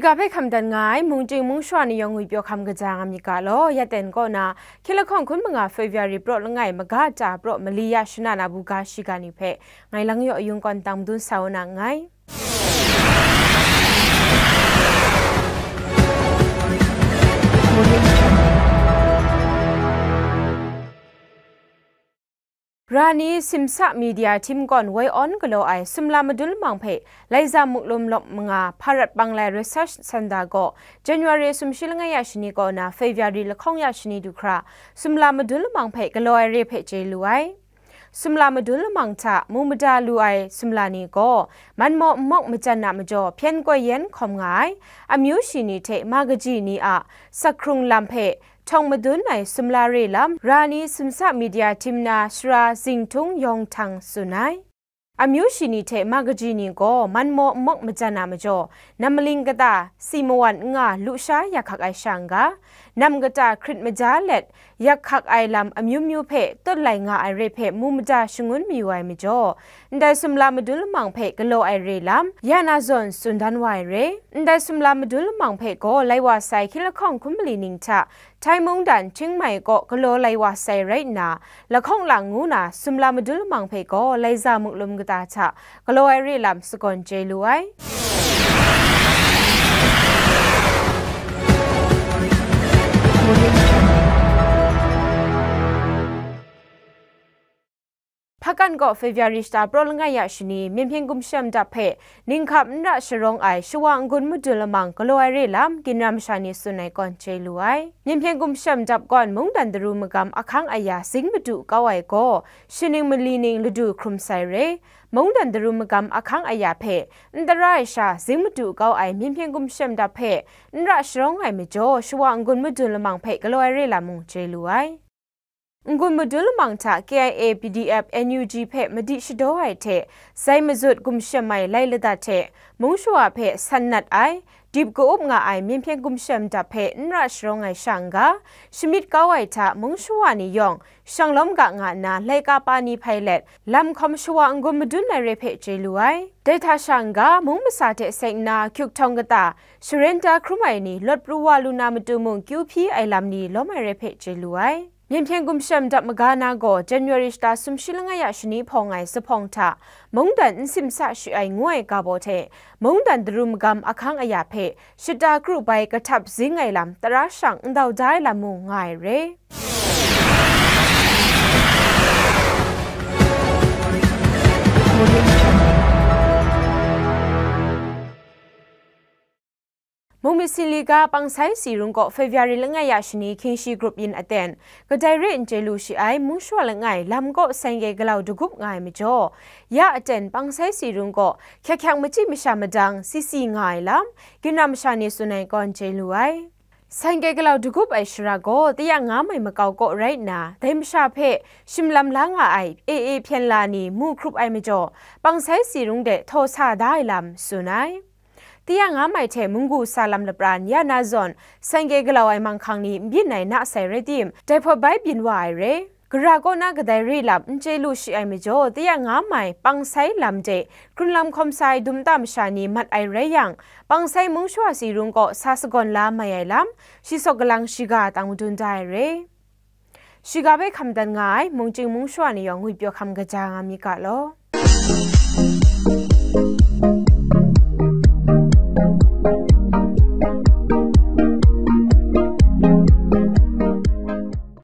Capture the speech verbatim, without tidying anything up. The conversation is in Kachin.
Ga hpe hkam dan nga ai mungchying mungshawa ni yawng ngwi pyaw hkam kaja nga myit ga law, ya ten kaw na, hkying lahkawng hkun manga February praw langai maga ta praw mali ya shana na buga shiga ni hpe ngai Lang Yaw Yung kawn tang madun sa u na nngai. Rani Simsa Media Team kawn woi awn galaw ai sumla madun lamang hpe Laiza Muklum lawp manga Hparat Panglai Research Center gaw January sumshi langai ya shani kaw na February lahkawng ya shani du hkra sumla madun lamang hpe galaw ai re hpe chye lu ai. Sumla madun lamang hta mu mada lu ai sumla ni gaw, man maw n mawk majan a majaw hpyen koi yen hkawm nga ai, amyu shi ni hte ma kaji ni a sakhkrung lam hpe htawng madun ai sumla re lam, Rani Simsa Media Team na Sara Zingtung Yawng Htang tsun ai. Amyu shi ni hte ma kaji ni gaw man maw n mawk majan a majaw, nam maling kata si mawan n nga lusha yak hkak ai sha n ga, nam kata hkrit maja let yak hkak ai lam amyu myu hpe tawt lai nga ai re hpe mu mada shangun mayu ai majaw, ndai sumla madun lamang hpe galaw ai re lam, ya na zawn tsun dan wa ai re. Ndai sumla madun lamang hpe gaw lai wa sai hkying lahkawng hkun mali ning hta Thai mungdan Chiangmai kaw galaw lai wa sai rai nna, lahkawng lang ngu na sumla madun lamang hpe gaw Laiza Muklum kata hta galaw ai re lam sagawn chye lu ai. Hpakan kaw February shata praw langai ya shani, Myen Hpyen Gumshem Dap hpe ninghkap n ra sharawng ai shawa n-gun madun lamang galaw ai re lam, ginra masha ni tsun ai kawn chye lu ai. Myen Hpyen Gumshem Dap gawn mungdan daru magam ahkang aya zing madu kau ai gaw, shaning mali ning ladu hkrum sai re. Mungdan daru magam ahkang aya hpe n tara ai sha zing madu kau ai Myen Hpyen Gumshem Dap hpe n ra sharawng ai majaw, shawa n-gun madun lamang hpe galaw ai re lam mung chye lu ai. N-gun madun lamang hta K I A, P D F, N U G hpe madi shadaw ai hte, zai mazut gumshem ai lai ladat hte, mung shawa hpe san nat ai, dip ka-up nga ai Myen Hpyen Gumshem Dap hpe n ra sharawng ai sha n ga, shamyit kau ai hta mung shawa ni yawng shanglawm ga nga nna laika pa ni hpai let, lam hkawm shawa n-gun madun ai re hpe chye lu ai. Dai hta sha n ga, mung masa hte seng nna hkyuk htawng kata, sharen da hkrum ai ni lawt pru wa lu na matu mung kyu hpyi ai lam ni lawm ai re hpe chye lu ai. Myen Hpyen Gumshem Dap maga na gaw January shata sumshi langai ya shani hpawng ai zuphpawng hta, mungdan n simsa shi ai ngu ai ga baw hte, mungdan daru magam ahkang aya hpe shata kru bai kahtap zing ai lam tara shang n dau da ai lam mung nga ai re. Mungmyit Sinli ga Pangsai Tsi Rung kaw February langai ya shani hkying shi grup yin aten, kadai re n chye lu shi ai mung shawa langai lam kaw seng-ge galau dagup nga ai majaw, ya aten Pangsai Tsi Rung kaw hkyak hkyak machyi masha madang si si nga ai lam, ginra masha ni tsun ai kawn chye lu ai. Seng-ge galau dagup ai shara gaw, taya nga mai makau kaw rai nna, dai masha hpe shim lam la nga ai A A hpyen la ni mu hkrup ai majaw, Pangsai Tsi Rung de htaw sa da ai lam tsun ai. Taya nga mai hte munggu sa lam lapran ya na zawn, seng-ge galau ai manghkang ni n byin ai na sai rai tim, dai hpawt bai byin wa ai re. Gara kaw na kadai re lam n chye lu shi ai majaw, taya nga mai Pangsai lam de, krun lam hkawm sa ai dum ta masha ni mat ai rai yang, Pangsai mung shawa Tsi Rung kaw sa sagawn la mai ai lam, shi sawk galang shiga tang madun da ai re. Shiga hpe hkam dan nga ai mungchying mung shawa ni yawng ngwipyaw hkam kaja nga myit ga law.